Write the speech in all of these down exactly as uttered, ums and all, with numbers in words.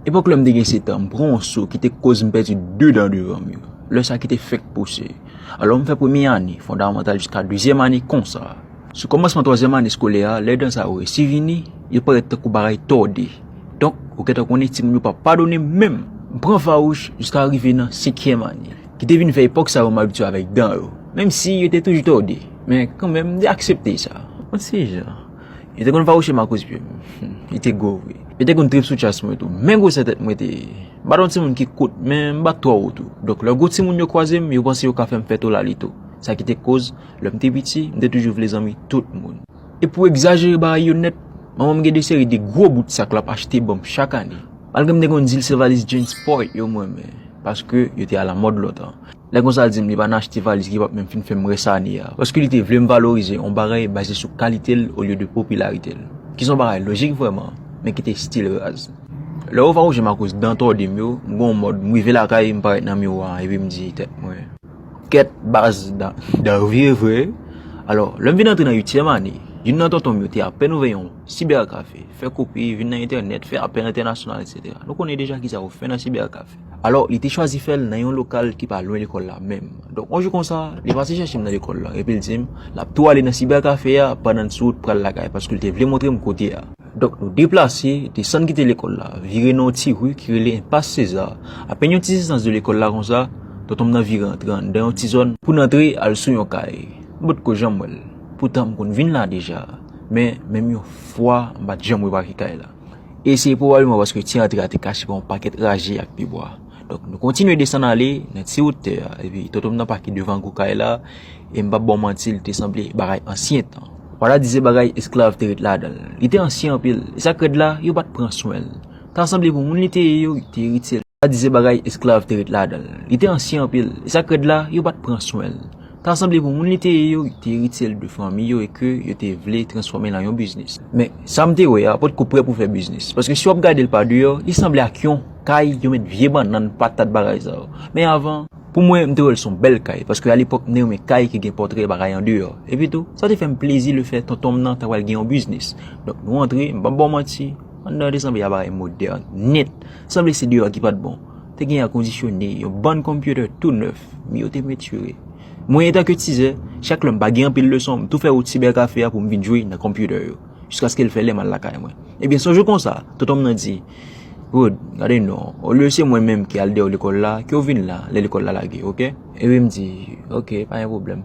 Epòk lè m te gen sèt an, m pran yon so ki te koz m pèdi de dan devan m yo. Lè sa ki te fèk pouse. Alò, m fè premye ane fondamantal jiska dezyèm ane konsa. Sou kòmansman twazyèm ane eskolè a, lè dan sa yo resi vini, yo parèt tankou bagay tòde. Donk, ou gentan konnen timoun yo pa padone m menm. M pran fawouch jiska rive nan senkyèm ane, ki te vin fè epòk sa yo m abitye avèk dan yo. Menm si yo te toujou tòde, men kanmenm, m te aksepte sa. Yon ti jan. Yo te konn fawouche m akoz pye m. Li te gwo vre. Yo te konn trip sou chas mwen tou. Men gwosè tèt mwen te ye. M pa t yon timoun ki kout, men m pa t twò wo tou. Donk, lè gwo timoun yo kwaze m, yo panse yo ka fè m fè tolalito. Sa ki te koz, lè m te piti, m te toujou vle zanmi tout moun. E pou egzajere bagay yo nèt, manman m gen de seri de gwo bout sak l ap achte ban m chak ane. Malgre m te konn di l se valiz Jeans Sport yo m renmen, paske yo te alamòd lontan. Lè konsa l di m li pa nan achte valiz ki p ap menm fin fè m rès ane a, paske li te vle m valorize yon bagay baze sou kalite l olye de popilarite l, ki se yon bagay lojik vrèman, men ki te still raz. Lè yo fawouche m akoz dan tòde m yo, m gen yon mòd, m rive lakay, m parèt nan miwa epi m di tèt mwen, kèt baz, dan, dan yo vire vre. Alò, lè m vin antre nan uityèm ane, youn nan tonton m yo te apèn ouvè yon sibèkafe, fè kopi, vin nan entènèt, fè apèl entènasyonal, etsetera. Nou konnen deja kisa yo fè nan sibèkafe. Alò, li te chwazi fè l nan yon lokal ki pa lwen lekòl la menm. Donk, yon jou konsa, li pase chèche m nan lekòl la, epi l di m l ap tou ale nan sibèkafe a pandan n sou wout pral lakay, paske l te vle montre m kote a. Donk, nou deplase, desann kite lekòl la, vire nan yon ti ri ki rele Enpas Seza. Apèn yon ti distans de lekòl la konsa, tonton m nan vire antre anndan yon ti zòn pou n antre al sou yon kay. M potko janm wè l. Poutan, m konn vin la deja. Men, menm yon fwa, m pa t janm remake kay la. E se pwobableman paske ti antre a te kache pa yon pakèt raje ak pyebwa. Donk, nou kontinye desann ale nan ti wout tè a, epi tonton m nan pake devan gwo kay la, e m p ap ba w manti, li te sanble bagay ansyen tan. W a ta di se bagay esklav te ret ladan l. Li te ansyen anpil, e sa k rèd la, yo pa t pran swen l. Ta sanble pou moun li te ye yo, yo te eritye l. W a ta di se bagay esklav te ret ladan l. Li te ansyen anpil, e sa k rèd la, yo pa t pran swen l. Ta sanble pou moun li te ye yo, yo te eritye l de fanmi yo e ke yo te vle transfòme l an yon biznis. Men, sa m te wè a, potko prè pou fè biznis. Paske si w ap gade l pa deyò, li sanble ak yon kay yo met vye bannann, patat, bagay sa yo. Men avan, pou mwen, m te wè l se yon bèl kay, paske alepòk, m te renmen kay ki gen pòtrè bagay andeyò. Epi tou, sa te fè m plezi lefèt tonton m nan ta pral gen yon biznis. Donk, nou antre, m p ap ba w manti, anndan an te sanble yon bagay modèn, nèt. Sanble se deyò a ki pa t bon. Te gen èkondisyone, yon bann konpyitè tou nèf, mi yo te pentire. Mwen, antanke tizè, chak lè m pa gen anpil leson, m tou fè wout sibèkafe a pou m vin jwe nan konpyitè yo, jiskaske l fè lè m al lakay mwen. Ebyen, se yon jou konsa, tonton m nan di, Rod, gade non, olye se mwen menm ki al deyò lekòl la, ke w vin la, lè lekòl la lage, oke? Epi m di, oke, pa gen pwoblèm.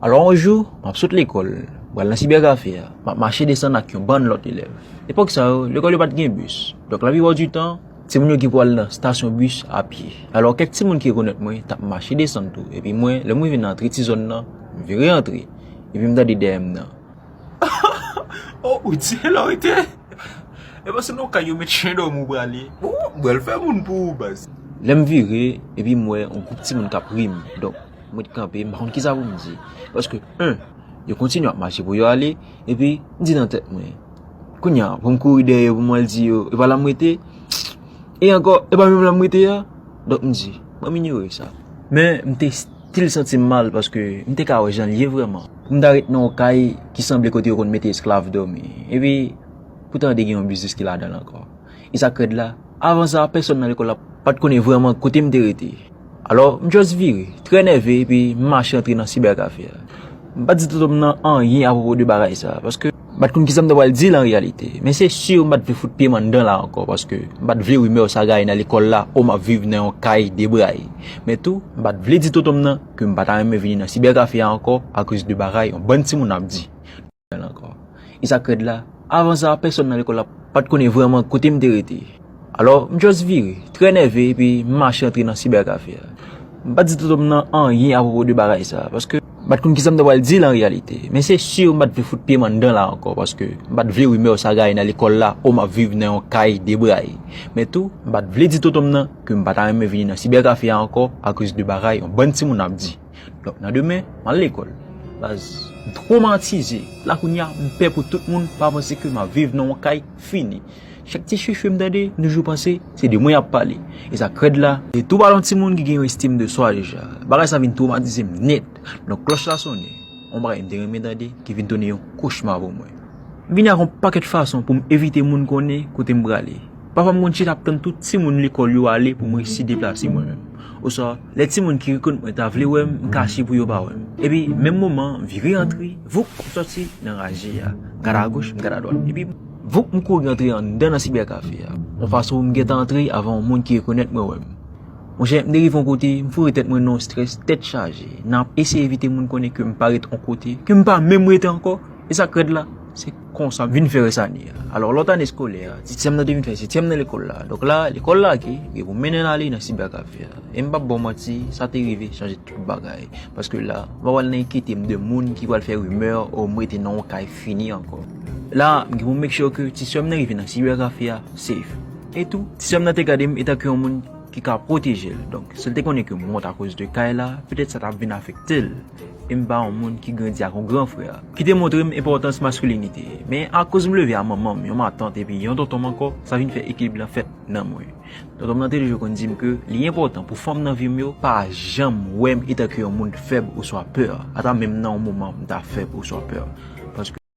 Alò, yon jou, m ap sot lekòl, m pral nan sibèkafe a, m ap mache desann ak yon bann lòt elèv. Epòk sa yo, lekòl yo pa t gen bis. Donk, laplipa di tan, se moun yo ki pral nan stasyon bis a pye. Alò, kèk timoun ki rekonèt mwen t ap mache desann tou. Epi mwen, lè m rive nan antre ti zòn nan, m vire antre. Epi m tande dèyè m nan, Oh, ou di lè w rete? E pa se nan kay yo met chen dòmi w prale. Ou pral fè moun pou ou, baz. Lè m vire, epi m wè yon gwoup timoun k ap ri m. Donk, mwen t kanpe, m pa konn kisa pou m di. Paske, en, yo kontinye ap mache pou yo ale, epi m di nan tèt mwen, kounye a, pou m kouri dèyè yo, pou m al di yo, e pa la m rete? E ankò, e pa menm la m rete a? Donk, m di, ban m inyore sa. Men, m te still santi m mal, paske m te ka wè jan l ye vrèman. Pou m ta ret nan yon kay ki sanble kote yo konn mete esklav dòmi. Epi, poutan te gen yon biznis ki ladan l ankò. E sa k rèd la, avan sa, pèsonn nan lekòl la pa t konnen vrèman kote m te rete. Alò, m just vire, trè nève, epi m mache antre nan sibèkafe a. M pa t di tonton m nan anyen apwopo de bagay sa, paske m pa t konn kisa m ta pral di l an reyalite. Men se si, m pa t vle fout pye m anndan la ankò, paske m pa t vle rimè sa gaye nan lekòl la, o m ap viv nan yon kay de bray. Men tou, m pa t vle di tonton m nan ke m pa ta renmen vini nan sibèkafe a ankò, akoz de bagay yon bann timoun ap di. Ankò. E sa k rèd la, avan sa, pèsonn nan lekòl la pa t konnen vrèman kote m te rete. Alò, m just vire, trè nève, epi m mache antre nan sibèkafe a. M pa t di tonton m nan anyen apwopo de bagay sa, paske m pa t konn kisa m ta pral di l an reyalite. Men se si, m pa t vle fout pye m anndan la ankò, paske m pa t vle rimè sa gaye nan lekòl la, o m ap viv nan yon kay de bray. Men tou, m pa t vle di tonton m nan ke m pa ta renmen vini nan sibèkafe a ankò, akoz de bagay yon bann timoun ap di. Donk, nan demen, m al lekòl. Baz, m twomatize. La kounye a, m pè pou tout moun pa panse ke m ap viv nan yon kay fini. Chak ti chwichwi m tande, m toujou panse se de mwen y ap pale. E sa k rèd la, e tou pa t yon timoun ki gen yon estim de swa deja. Bagay sa vin twomatize m nèt. Donk, klòch la sonnen. Yon bagay m te renmen tande, ki vin tounen yon kochma pou mwen. M vini ak yon pakèt fason pou m evite moun konnen kote m prale. Papa m konn chita ap tann tout timoun lekòl yo ale pou m resi deplase mwen menm. Oswa, lè timoun ki rekonèt mwen ta vle wè m, m kache pou yo pa wè m. Epi, menm moman, vire antre, voup, m sòti nan raje a. M gade agoch, m gade adwat. Epi, voup, m kouri antre anndan nan sibèkafe a. Yon fason pou m gentan antre avan yon moun ki rekonèt mwen wè m. Monchè, m te rive yon kote, m foure tèt mwen nan yon estrès, tèt chaje. Nan ap eseye evite moun konnen ke m pa ret yon kote, ke m pa menm rete ankò. E sa k rèd la, se konsa m vin fè rès ane a. Alò, lòt ane eskolè a, ti sè m nan te vin fè setyèm nan lekòl la. Donk la, lekòl lage, gen pou mennen l ale nan sibèkafe a. E m p ap ba w manti, sa te rive chanje tout bagay. Paske la, m pa pral nan enkyete m de moun ki pral fè rimè, o m rete nan yon kay fini ankò. La, m gen pou make sure ke ti sè m nan rive nan sibèkafe a, safe. E tou, ti sè m nan te gade m etanke yon moun ki ka pwoteje l. Donk, si l te konnen ke m wont akoz de kay la, petèt sa t ap vin afekte l. E m pa yon moun ki grandi ak yon gran frè ki te montre m enpòtans maskilinite. Men akoz m leve a manman m, yon matant epi yon tonton m ankò, sa vin fè ekilib lan fèt nan mwen. Tonton m nan te toujou konn di m ke li enpòtan pou fanm nan vi m yo pa janm wè m etanke yon moun fèb oswa pè. Ata menm nan yon moman m ta fèb oswa pè. Paske